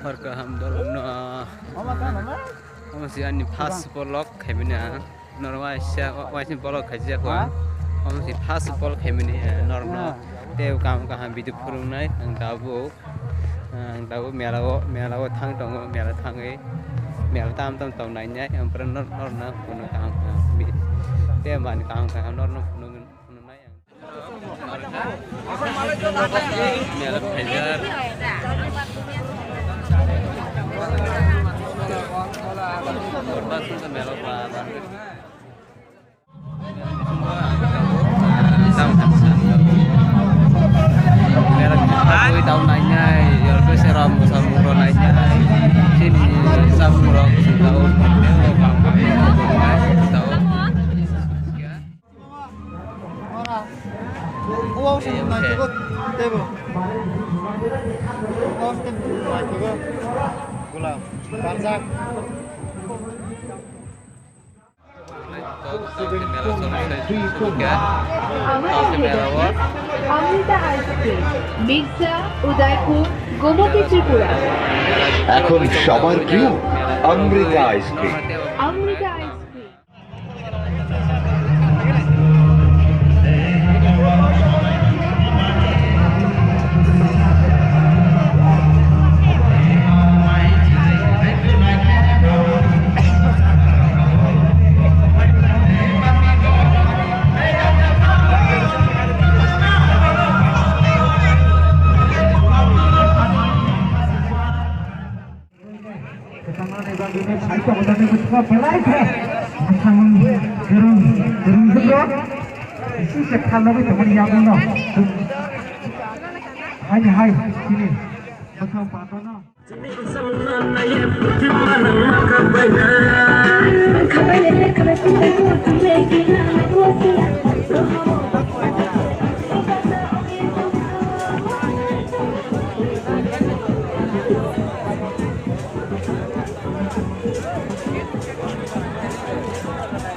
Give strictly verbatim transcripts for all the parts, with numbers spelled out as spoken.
Hor kaham dolong no. Omo si ani first vlog khaimani ang. Norok waisa, waisa vlog khaijak ang. Omo si first vlog khaimani, eh, norok no. Tei kaham kaham video phurungnai ang tabuk. Ang tabuk mela o, mela o thang tongo, mela thangwi. Mela tam tam tong nainai, ang pura nor-, norok no phunuk kaham kaham video. Tei mani kaham kaham norok no phunuk, phunuknai ang. Mela phaijak. Mela ba, ba. Mela phaijak, tau nainai, yorkhe seram samung rok nainai. Sini samung rok sini tau. Amrita Ice Cream, Mirza, Udaipur, Gomati, Tripura. এখন সবার প্রিয় Amrita ice cream. Amrita Ice Cream. Kwchangmani bagwino sai tongo, jani bwskango belai khe bwskango kwrwng, kwrwng jwkro. Bisi se kha nugwi tongmani yaguno. Hai hai, chini bwskango patano.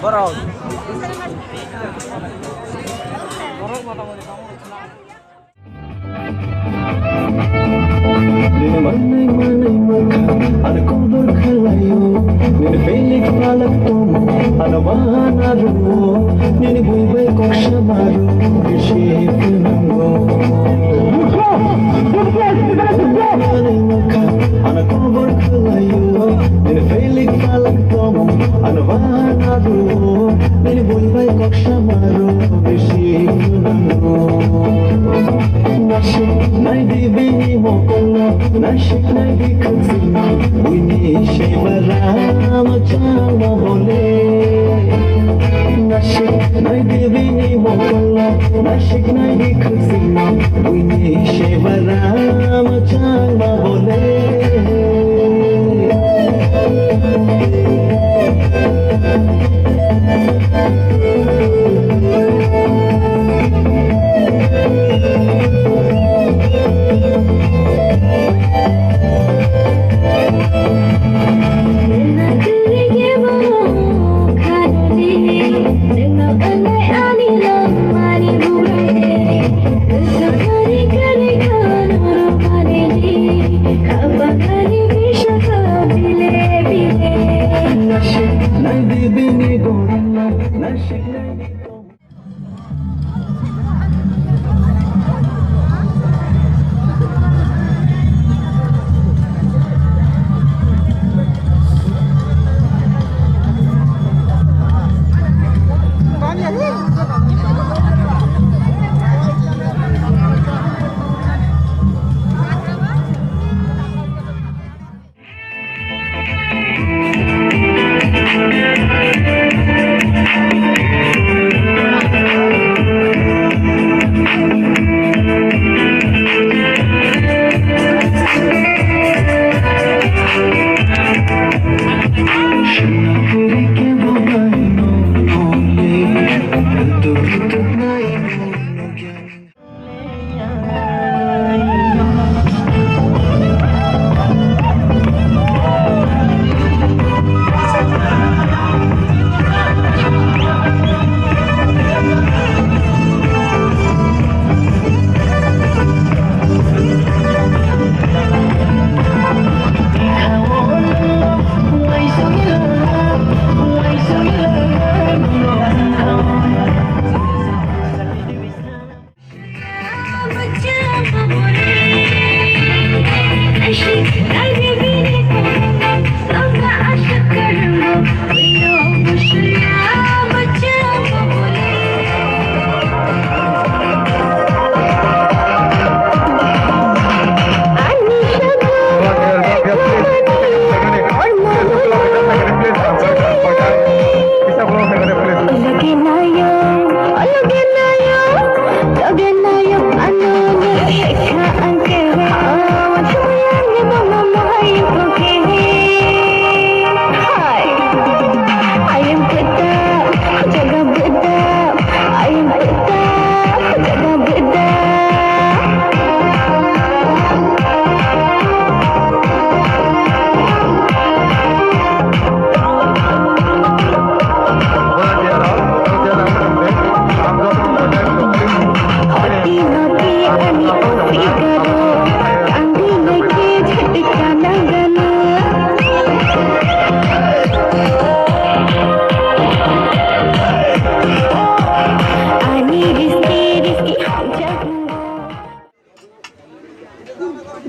Borok. Nini manai manai mwkhang ano kobor khwlaio. Nini belik palak tongmung ano wana rwo. Nini bui bai kok samaro bisi phwnango. Manai mwkhang ano kobor khwlaio. Nini belik palak tongmung ano wana rwo. Nini bui bai kok samaro bisi phwnango. Naisik naidi bini mokolno, naisik naidi khwchangno, buini se bara mwchangma bole. Naisik naidi bini mokolno, naisik naidi khwchangno, buini se bara mwchangma bole.